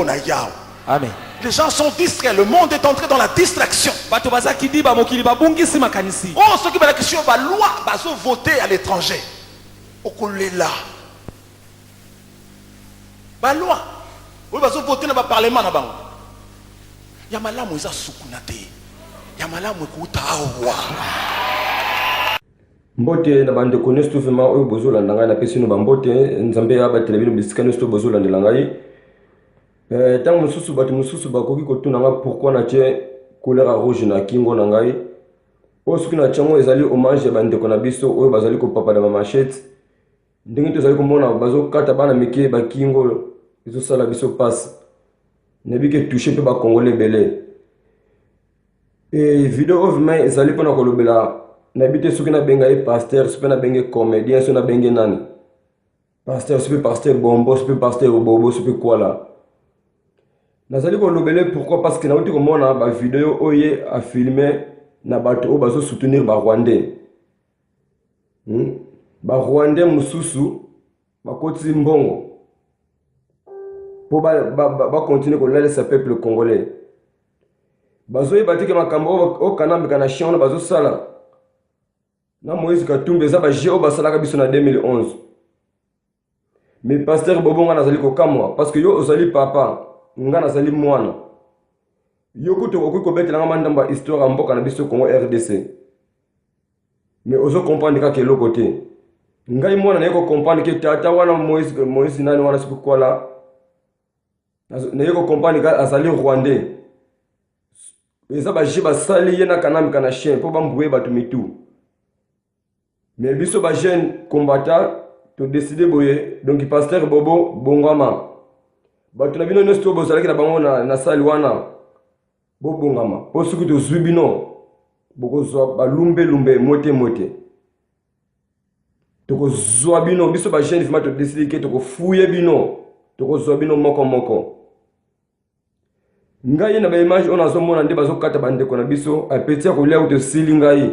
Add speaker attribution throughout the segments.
Speaker 1: Nkembo na Yawe.
Speaker 2: Amen.
Speaker 1: Les gens sont distraits. Le monde est entré dans la distraction.
Speaker 2: Bato baza kidiba, mokili babungisi makanisi.
Speaker 1: Oh, soki balakisi yo baloi bazovote à l'étranger, okolela. Baloi oyo bazovote na baparlement na bango ya malamu eza sukuna te, ya malamu ekouta awa.
Speaker 3: Mbote na bandeko nyonso to vraiment oyo bozolanda ngai, napesi bino bambote. Nzambe abatela bino bisika nyonso to bozolandela ngai. Ntango mosusu bato mosusu bakoki kotuna ngai pourquoi natie couleur ya rouge na kingo na ngai. Oyo soki natie yango, ezali hommage ya bandeko na biso oyo bazali kopapa na bamachete. Ndenge tozali komona bazokata bana mike bakingo, ezosala biso mpasi. Nayebi ke touche mpe bakongole ebele. E video oyo vraiment ezali mpona kolobela, nayebi te soki nabenga ye pasteur, soki mpe nabenge comédien, soki nabenge nani, pasteur, soki mpe pasteur Bombo, soki mpe pasteur Bobo, soki mpe kwala. Nazali kolobele pourquoi? Parce que nauti komona bavideo oyo ye afilme na bato oyo bazosoutenir barwandais, Barwandais mosusu bakotisi mbongo mpo bakontinue kolalisa peuple congolais. Bazoyeba te ke makambo oyo Kanambe na chien wana bazosala na Moïse Katumbi eza bajeu oyo basalaka biso na 2011. Mais pasteur Bobo, nga nazali kokamwa parce que yo ozali papa, nga nazali mwana. Yo kutu okoki kobetelanga mandambo ya histoire ya mboka na biso Congo RDC, mais ozo comprendre kaka eloko te. Ngai mwana naye kocomprendre ke tata wana Moïse, Moïse nani wana, soki kwala, naye kocomprendre ka azali rwandais. Eza bajeu basali ye na Kanambe na chien mpo bambuye bato mitu. Mais biso bajeune combattant todécider boye. Donc pasteur Bobo, bongama. Bato na bino nyonso to bozalaki na bango na sali wana, bobongama, mpo soki tozwi bino, bokozwa balumbelumbe mote mote. Tokozwa bino. Biso bajeune vraiment todécider ke tokofuye bino, tokozwa bino moko moko. Ngai na baimage oyo nazomona nde bazokata bandeko na biso, appétit ya kolia kutu esili ngai.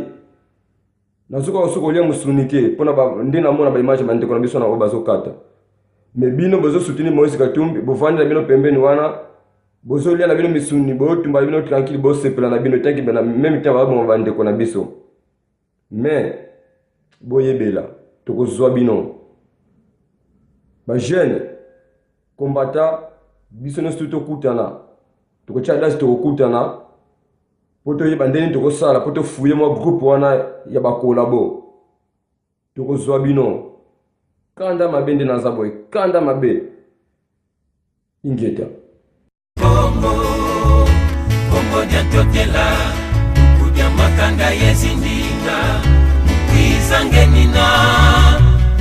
Speaker 3: Nazokoka soki kolia mosuni te mpona nde namona baimage ya bandeko na biso na oyo bazokata. Mais bino bozosoutenir Moïse Katumbi, bovandi na bino pembeni wana, bozolia na bino misuni, botumba na bino tranquille, bosepela na bino tanki na même temps baboma bandeko na biso. Mais boyebela, tokozwa bino. Bajeune combattant, biso nyonso tokutana, tokotia date, tokokutana mpo toyeba ndenge tokosala mpo tofuye mwa groupe wana ya bakolabo. Tokozwa bino. Kanda mabe nde naza boye, kanda mabe. Ingeta.
Speaker 4: Kongo, Kongo diatokela kudia makanda yezindinga mukwizangenina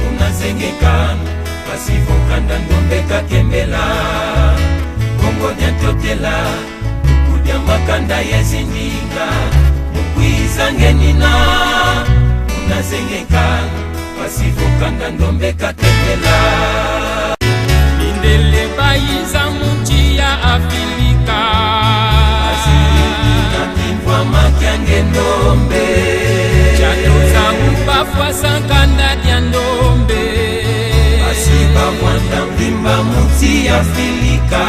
Speaker 4: unazengekana pasivokanda ndombe kakembela. Kongo diatokela kudia makanda yezindinga mukwizangenina unazengekana pasivokanda ndombe kakembela. Mindele bayiza muchi ya Afilika. Kimvwa makyange ndombe. Chatuza mubafwasa nkanda dia ndombe. Basi bavwanda mbimba muti ya Afilika.